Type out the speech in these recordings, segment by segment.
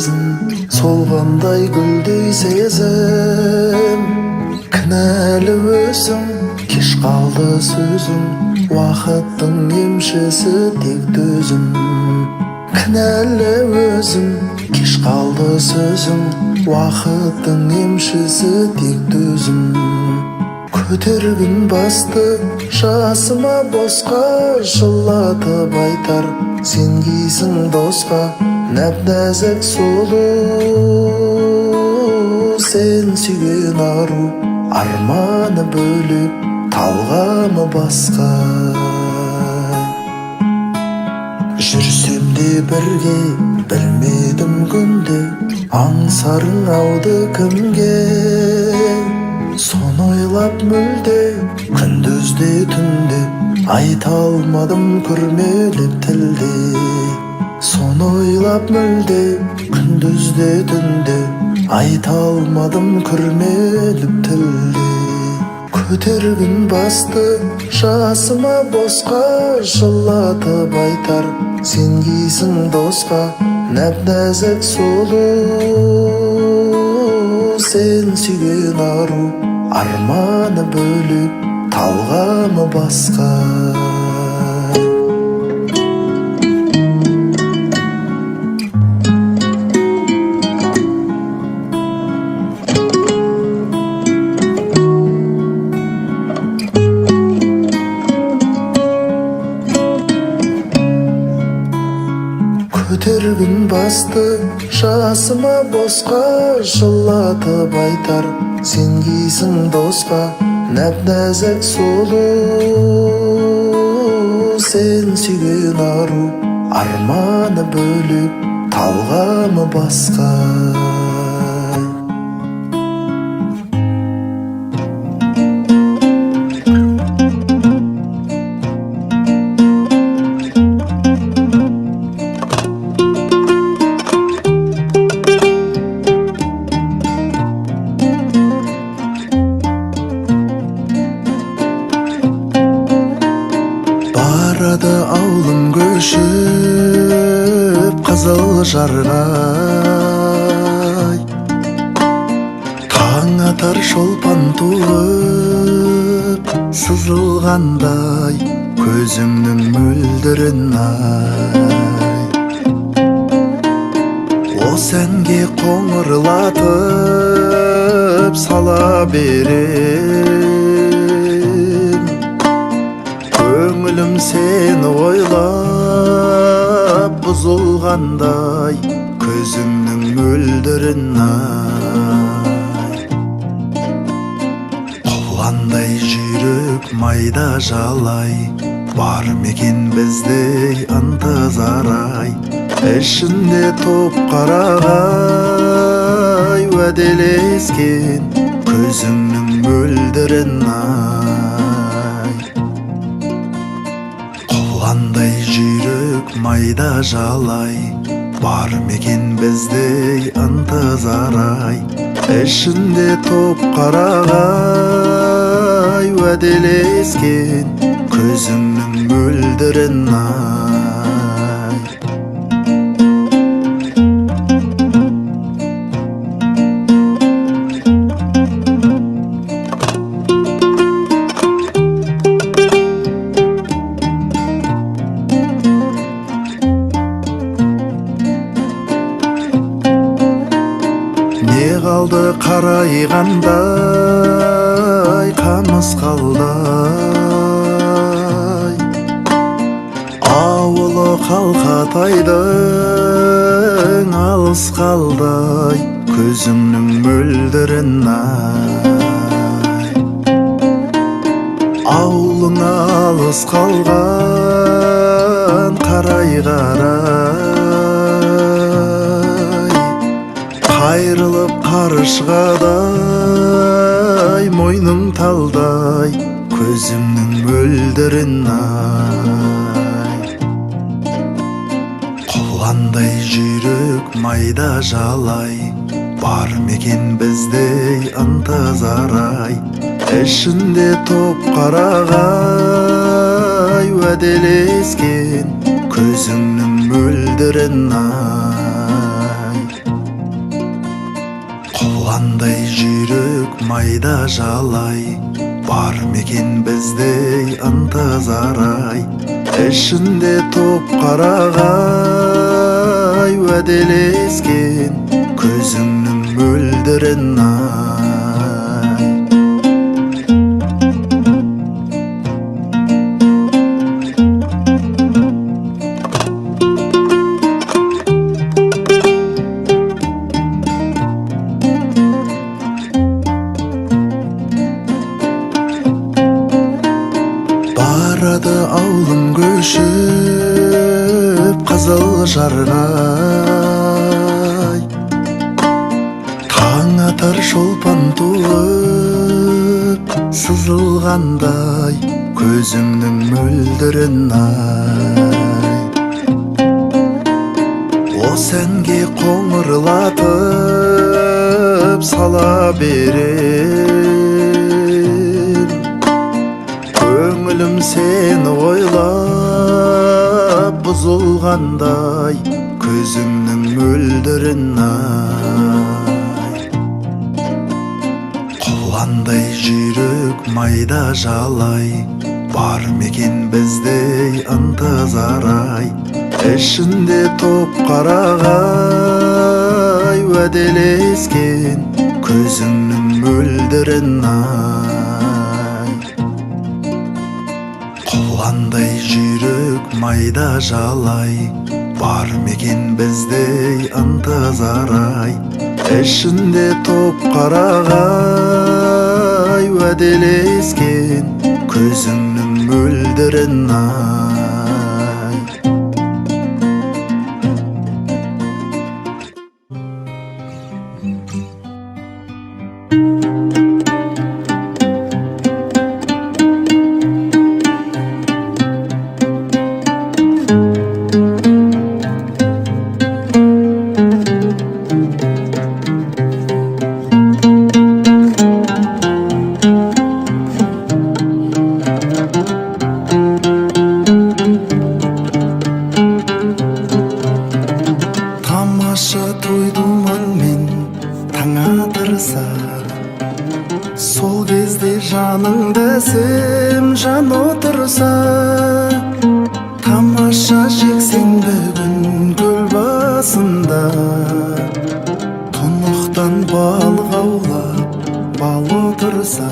сезім, солғандай гүлдей сезім. Кінәлі өзің, кеш қалды сөзің, уақыттың емшісі тек төзім. Кінәлі өзің, кеш қалды сөзің, уақыттың емшісі тек төзім. Көтергін басты жасыма босқа, жылатып айтар сенгейсің досқа. Нәп-нәзік сұлу, сен сүйген ару, арманы бөлек, талғамы басқа. Жүрсем де бірге, білмедім күнде, аңсарың ауды кімге? Соны ойлап мүлде, күндіз де түнде, айта алмадым күрмеліп тілде. Соны ойлап мүлде, күндіз де түнде, айта алмадым күрмеліп тілде. Көтергін басты жасыма босқа, жылатып айтар сенгейсің досқа. Нәп-нәзік сұлу, сен сүйген ару, арманы бөлек, талғамы басқа. Көтергін басты жасыма босқа, жылатып айтар сенгейсің досқа. Нәп-нәзік сұлу, сен сүйген ару, арманы бөлек, талғамы басқа. Барады аулым көшіп қызыл жарғай, таң атар шолпан туып сызылғандай көзіңнің мөлдірін ай. Осы әнге қоңырлатып сала берем, көңілім сені ойлап бұзылғандай көзіңнің мөлдірін ай. Құландай жүйрік майда жалай, бар мекен біздей ынтызар ай, ішінде топ қарағай уәделескен көзіңнің мөлдірін ай. Құландай жүйрік майда жалай, бар мекен біздей ынтызар ай, ішінде топ қарағай уәделескен көзіңнің мөлдірін ай. Не қалды қарайғандай қамыс қалдай, ауылы қалқатайдың алыс қалдай көзіңнің мөлдірін ай. Ауылың алыс қалған қарай қарай, қайрылып қаршығадай мойның талдай көзіңнің мөлдірін ай. Құландай жүйрік майда жалай, бар мекен біздей ынтызар ай, ішінде топ қарағай уәделескен көзіңнің мөлдірін ай. Құландай жүйрік майда жалай, бар ма екен біздей ынтызар ай? Ішінде топ қарағай, уәделескен көзіңнің мөлдірін ай. Барады аулым көшіп қызыл жарғай, таң атар шолпан туып сызылғандай көзіңнің мөлдірін ай. Осы әнге қоңырлатып сала берем, көңілім сені ойлап бұзылғандай көзіңнің мөлдірін ай. Құландай жүйрік майда жалай, бар ма екен біздей ынтызар ай? Ішінде топ қарағай, уәделескен көзіңнің мөлдірін ай. Құландай жүйрік майда жалай, бар ма екен біздей ынтызар ай? Ішінде топ қарағай, уәделескен көзіңнің мөлдірін ай. Тамаша той думанмен таң атырса, сол кезде жаныңда әсем жан отырса. Тамаша жексенбі күн көл басында, тұнықтан балық аулап бал отырса.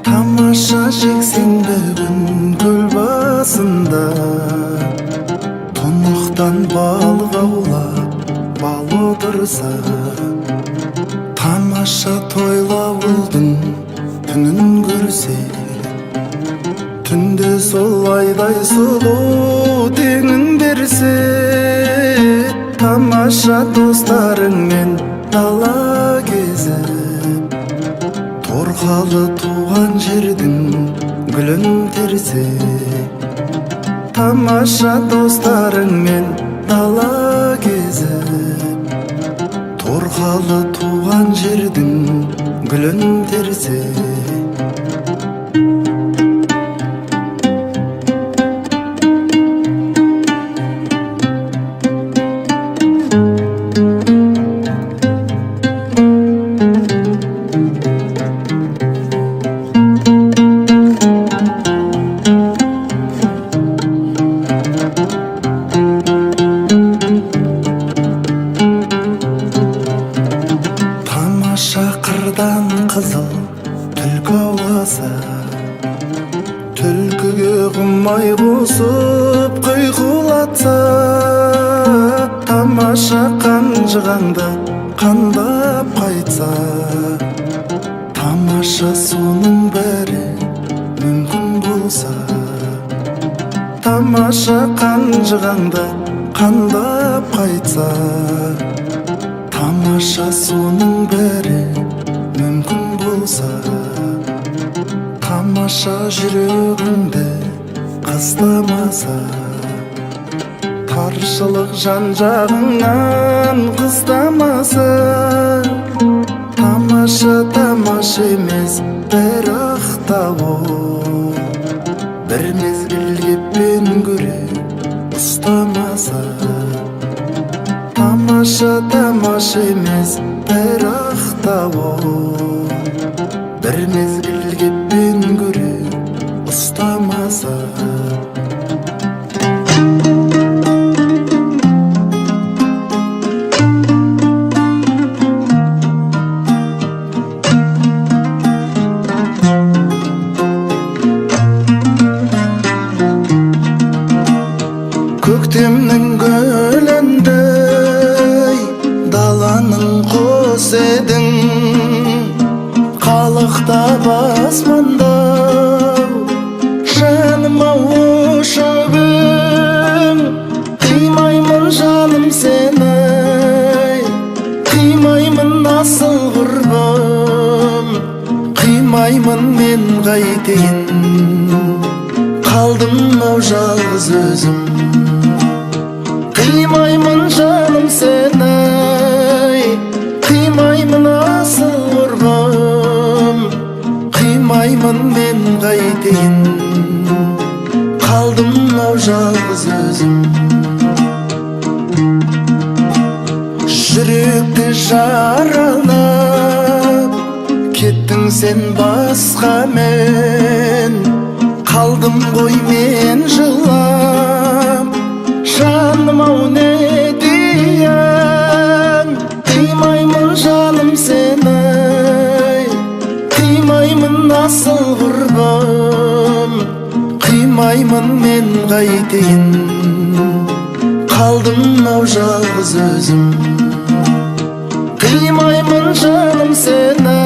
Тамаша жексенбі күн көл басында, тұнықтан балық аулап бал отырса. Тамаша тойлы ауылдың түнін көрсе, түнде сол айдай сұлу теңін берсе. Тамаша достарыңмен дала кезіп, торқалы туған жердің гүлін терсе. Тамаша достарыңмен дала кезіп, торқалы туған жердің гүлін терсе. Тамаша қырдан қызыл түлкі ауласа, түлкіге құмай қосып құйқылатса. Тамаша қанжығаңды қандап қайтса, тамаша соның бәрі мүмкін болса. Тамаша қанжығаңды қандап қайтса, тамаша соның бәрі мүмкін болса. Тамаша жүрегіңді қыстамаса, таршылық жан жағыңнан қыстамаса. Тамаша тамаша емес, бірақ та ол бір мезгіл кеппен күрек ұстамаса. Тамаша тамаша емес, Бірақ та ол бір мезгілге пен көрер ұстамаса. Көктемнің гүліндей, даланың құс едің, қалықтап аспанда, жаным ау, ұшып ең. Қимаймын, жаным, сені қимаймын, асыл құрбым, қимаймын мен, қайтейін, қалдым ау жалғыз өзім. Қимаймын, жаным, сені қимаймын, асыл құрбым, қимаймын мен, қайтейін, қалдым ау жалғыз өзім. Жүректі жаралап кеттің сен басқамен, қалдым ғой мен жылап, жаным ау, не дейін? Қимаймын, жаным, сені қимаймын, асыл құрбым, қимаймын мен, қайтейін, қалдым ау жалғыз өзім. Қимаймын, жаным, сені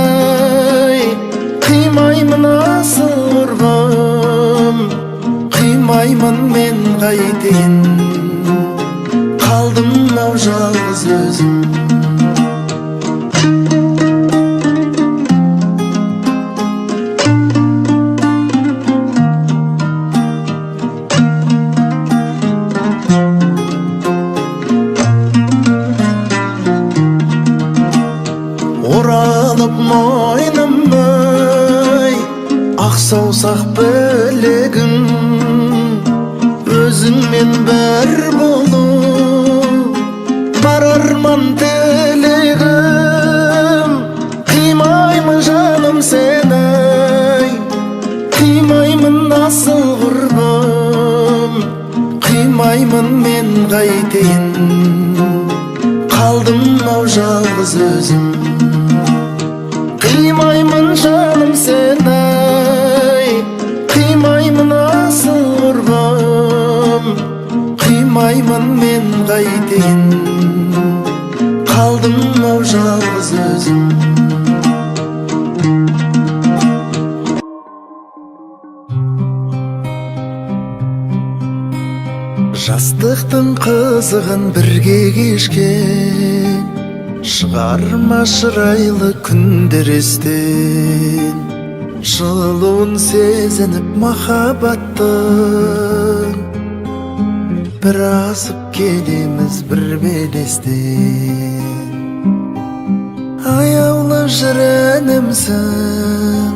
қимаймын, асыл құрбым, қимаймын мен, қайтейін, қалдым ау жалғыз өзім. Оралып мойнымай ақ саусақ білегің, өзіңмен бір болу бар арман тілегім. Қимаймын, жаным, сені қимаймын, асыл құрбым, қимаймын мен, қайтейін, қалдым ау жалғыз өзім. Қимаймын, жаным, сені қимаймын, асыл құрбым, қимаймын мен, қайтейін, қалдым ау жалғыз өзім. Жастықтың қызығын бірге кешкен, шығарма шырайлы күндер естен, жылуын сезініп махаббаттың, бір асып келеміз бір белестен. Аяулы жыр әнімсің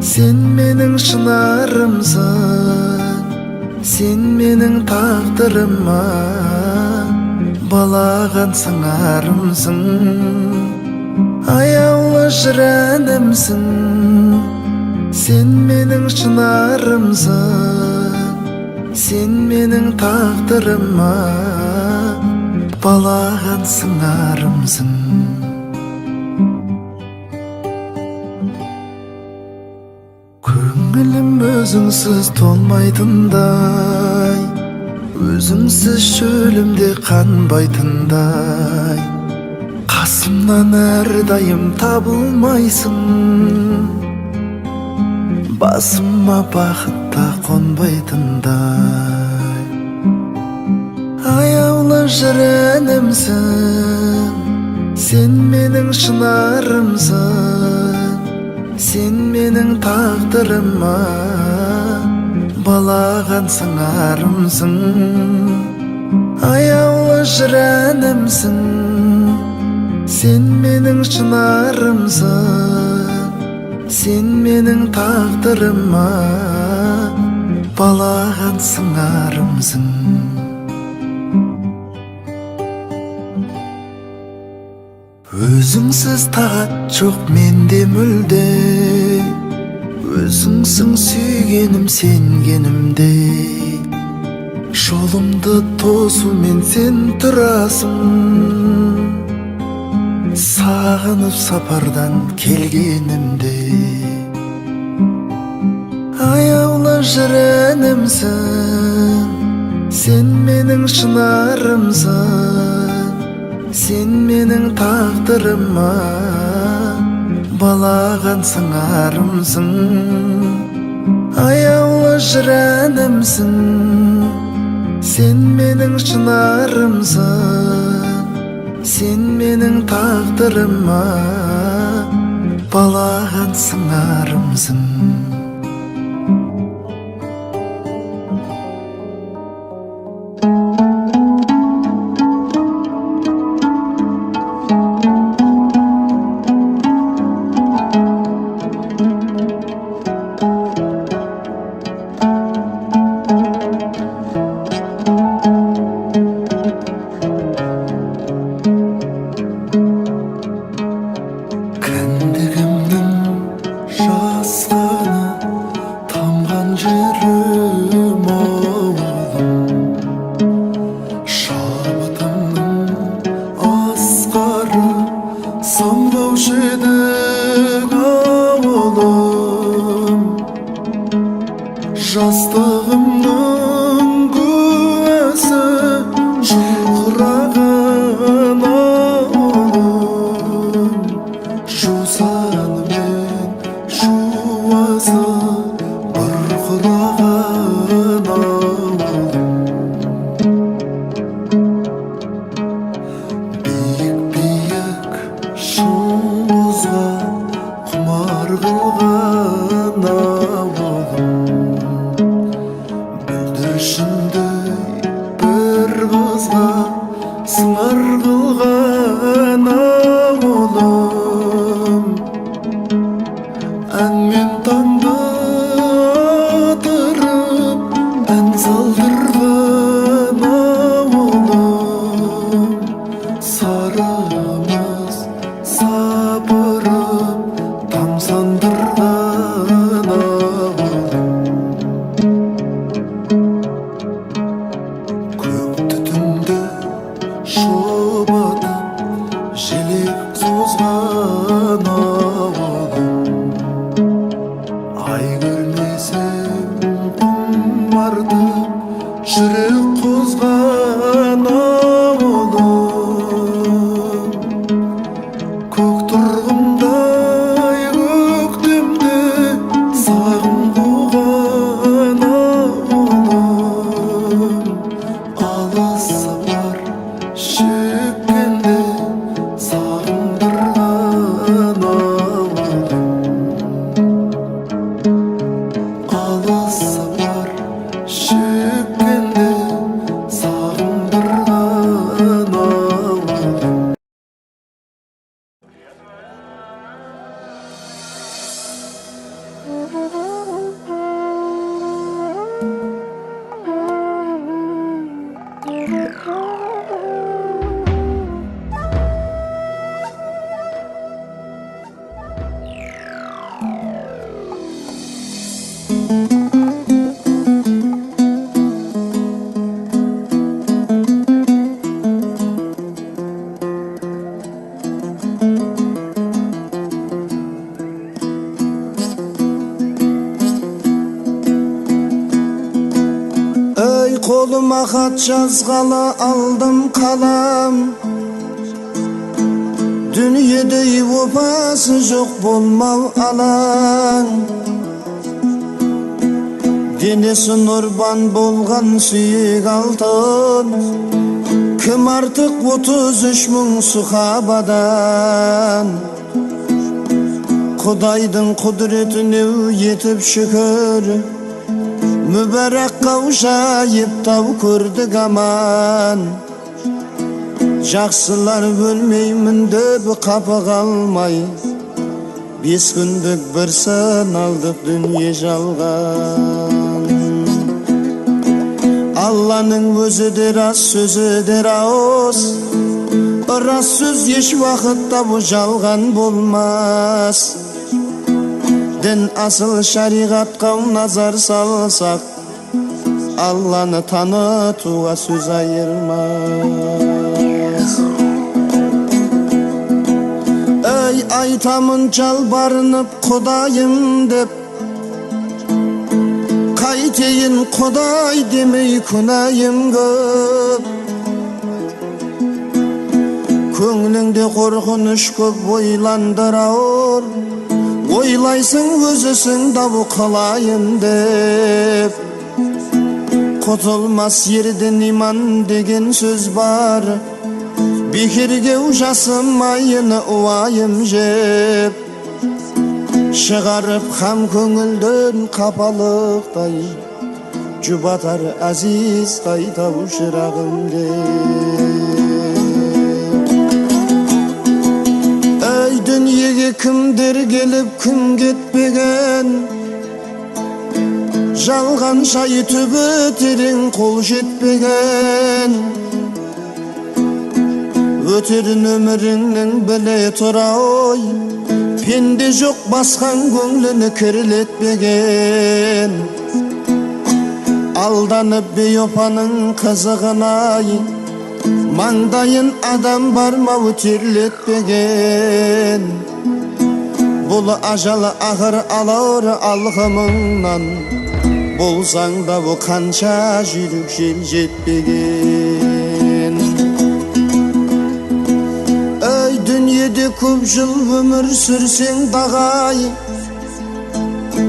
сен, менің шынарымсың сен, менің тағдырыма балаған сыңарымсың. Аяулы жыр әнімсің сен, менің шынарымсың сен, менің тағдырыма балаған сыңарымсың. Көңілім өзіңсіз толмайтындай, өзіңсіз шөлімде қанбайтындай, қасымнан әрдайым табылмайсың, басыма бақыт та қонбайтындай. Аяулы жыр әнімсің сен, менің шынарымсың сен, менің тағдырыма балаған сыңарымсың. Аяулы жыр әнімсің сен, менің шынарымсың сен, менің тағдырыма балаған сыңарымсың. Өзіңсіз тағат жоқ менде мүлде, өзіңсің сүйгенім сенгенімде. Жолымды тосумен сен тұрасың, сағынып сапардан келгенімде. Аяулы жыр әнімсің, сен менің шынарымсың, сен менің тағдырыма балаған сыңарымсың. Аяулы жыр әнімсің, сен менің шынарымсың, сен менің тағдырыма балаған сыңарымсың. Кіндігімнің жасқаны тамған жерім ауылым, шабытымның асқары самғаушы едің ауылым. Жастығымның куәсі жарқыраған ауылым, жусанымен жуасы бұрқыраған ауылым. Биік биік шыңымызға құмар қылған ауылым, бүлдіршіндей бір қызға сыңар қылған ауылым. Әнмен таңды атырып, ән салдырған ауылым, сарымыз сапырып тамсандырған ауылым. Көк түтінді шұбатып желек созған ауылым, ай көрмесем құмартып жүрек қозған ауылым. Көк тұрғымдай көктемде сағым қуған ауылым, алыс сапар шеккенде сағындырған ауылым. Алыс сапар шеккенде сағындырған ауылым. Ey қолыма хат жазғалы алдым қалам, дүниедей опасы жоқ болмау алаң. Денесі нұрбан болған сүйек алтын, кім артық 33 мың сахабадан. Құдайдың құдіретіне етіп шүкір, мүбәрәк қаушайып тау көрдік аман. Жақсылар өлмеймін деп қапы қалмай, 5 күндік бір сыналдық дүние жалған. Алланың өзі де рас, сөзі де рас, Рас сөз еш уақытта бұ жалған болмас. Дін асыл шариғатқа назар салсақ, Алланы танытуға сөз айырмас. Ey айтамын жалбарынып Құдайым деп, қайтейін Құдай демей күнәйім көп. Көңіліңде қорқыныш көп ойландырар, ойлайсың өзісің дабу қылайын деп. Құтылмас ерден иман деген сөз бар, бекерге жасымайын уайым жеп. Шығарып хам көңілден қапалықтай, жұбатар әзиз қайта шырағым деп. Әй дүниеге кімдер келіп кім кетпеген, жалған шай түбі терең қол жетпеген. Өтерін өміріңнің біле тұра ой, пенде жоқ басқан көңліні кірлетпеген. Алданып бейопаның қызығына, маңдайын адам бармауы терлетпеген. Бұл ажалы ақыр алар алқымыңнан, болсаң да бұ қанша жүйрік жел жетпеген. Әй дүниеде көп жыл өмір сүрсең дағай,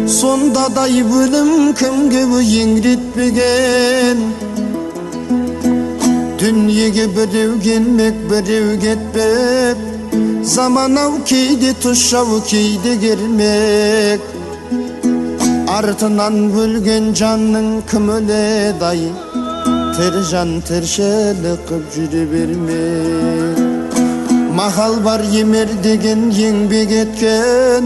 сонда дай өлім кімге еңіретпеген. Дүниеге біреу келмек, біреу кетпек, заман ау кейде тұшау, кейде кермек. Артынан өлген жанның кім өледі ай, тірі жан тіршілік қып жүре бермек. Мақал бар емер деген еңбек еткен,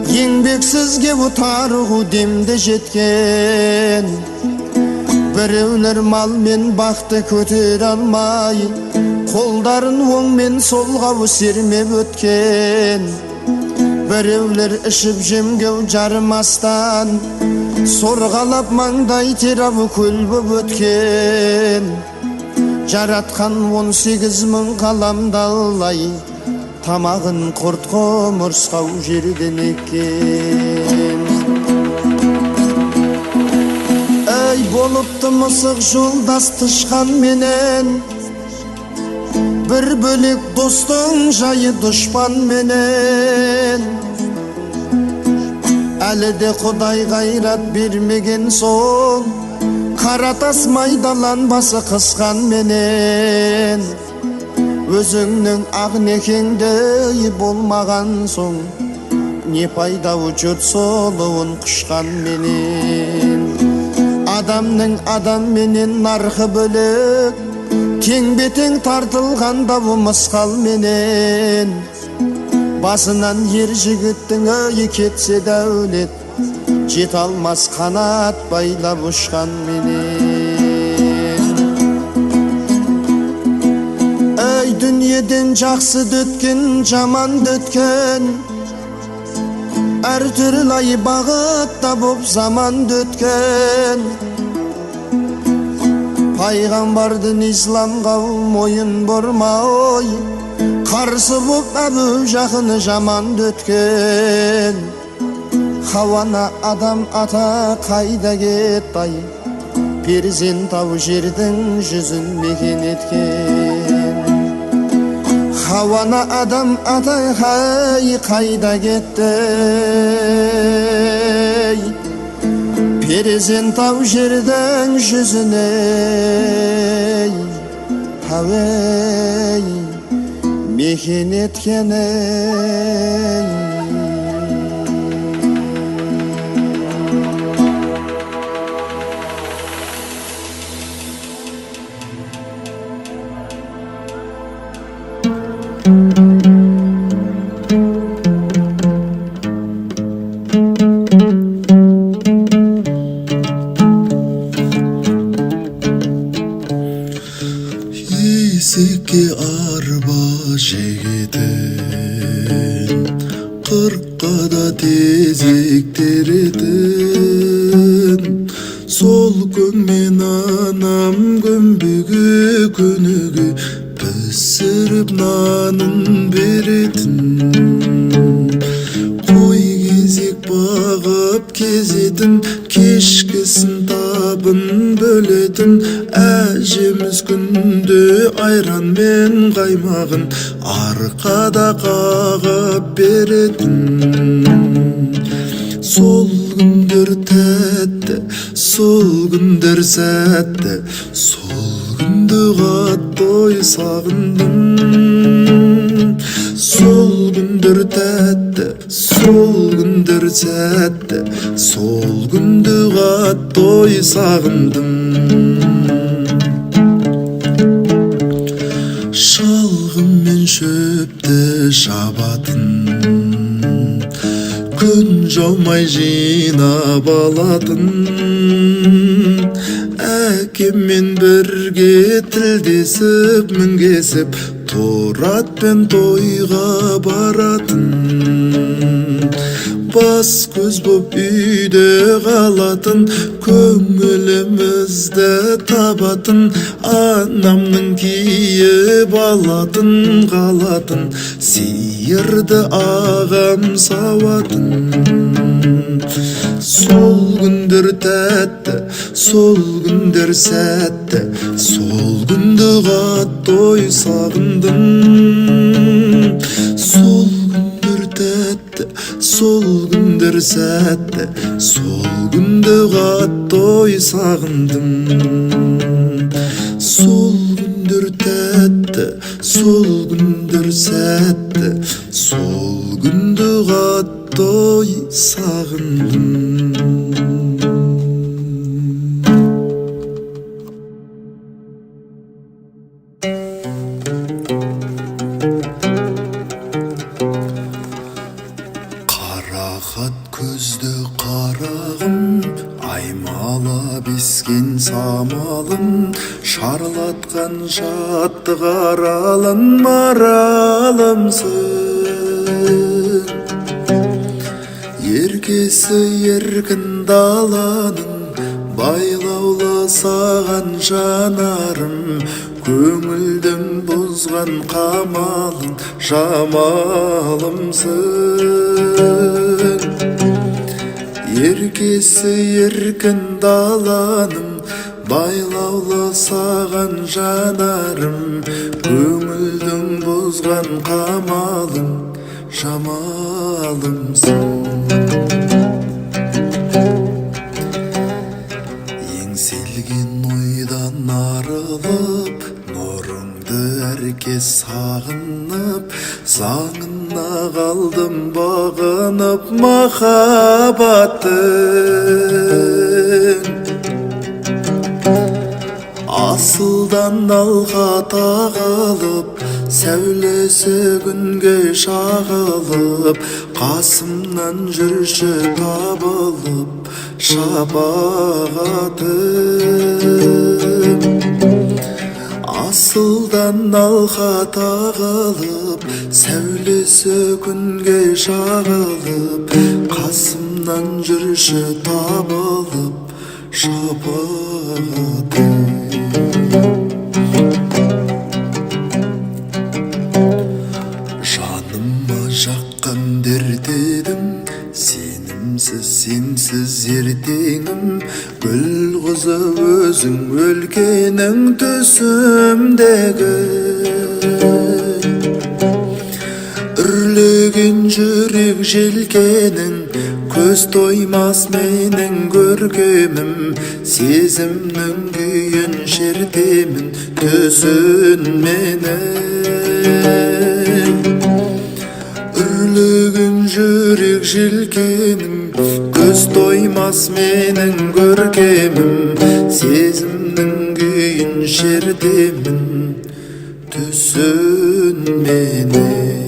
еңбексізге тарығу демде жеткен. Біреулер мал мен бақты көтере алмай, қолдарын оң мен солға сермеп өткен. Біреулер ішіп жемге жарымастан, сорғалап маңдай терап көлбіп өткен. Жаратқан 18 мың қаламдалай, тамағын құрт құмырсқау жерден еккен. Әй болыпты мысық жолдас тышқан менен, бір бөлек достың жайы дұшпан менен. Әлі де Құдай қайрат бермеген соң, қара тас майдаланбасы қысқан менен. Өзіңнің ақ некеңдей болмаған соң, не пайда жұрт сұлуын құшқан менен. Адамның адам менен нарқы бөлек, теңбе-тең тартылғанда бұ мысқал менен. Басынан ер жігіттің өйі кетсе дәулет, жете алмас қанат байлап ұшқан менен. Әй дүниеден жақсы дөткен, жаман дөткен, әртүрлі ай бағытта боп заман дөткен. Пайғамбардың исламға мойын бұрмай, қарсы боп Әбу Жақыны жаман дөткен. Хауана адам ата қайда кетті, перзент ау жердің жүзін мекен еткен. Хауана адам ата хай қайда кетті, перзент ау жердің жүзіне хауей мекен еткен. Есікке арба Сойып нанын беретін, қой кезек бағып кезетін, кешкісін табын бөлетін. Әжеміз күнде айран мен қаймағын арқада қағып беретін. Сол күндер тәтті, сол күндер сәтті, сол күнді қатты ой сағындым. Сол күндер тәтті, сол күндер сәтті, сол күнді қатты ой сағындым. Шалғынмен шөпті шабатын, күн жаумай жинап алатын, әкеммен бірге тілдесіп, мінгесіп, торы атпен тойға баратын. Бас көз боп үйде қалатын, көңілімізді табатын, анамның киіп алатын қалатын, сиырды ағам сауатын. Сол күндер тәтті, сол күндер сәтті, сол күнді қатты ой сағындым. Сол күндер тәтті, сол күндер сәтті, сол күнді қатты ой сағындым. Сол күндер тәтті, сол күндер сәтті, сол күнді қатты ой сағындым. Қарақат көзді қарағым, аймалап ескен самалым, шарлатқан шаттық аралын, маралымсың. Еркесі еркін даланың, байлаулы саған жанарым, көңілдің бұзған қамалын, жамалымсың. Еркесі еркін даланың, байлаулы саған жанарым, көңілдің бұзған қамалын, жамалымсың. Еңселген ойдан арылып, нұрыңды әркез сағынып, заңына қалдым бағынып махаббаттың. Асылдан алға тағылып, сәулесі күнге шағылып, қасымнан жүрші табылып шапағатым. Асылдан алға тағылып, сәулесі күнге шағылып, қасымнан жүрші табылып шапағатым. Жаныма жаққан дерт едің, сенімсіз, сенсіз ертеңім, гүл қызы өзің өлкенің түсімдегі. Үрлеген жүрек желкенің, көз тоймас менің көркемім, сезімнің күйін шертемін, түсін мені. Үрлеген жүрек желкенің, көз тоймас менің көркемім, сезімнің күйін шертемін, түсін мені.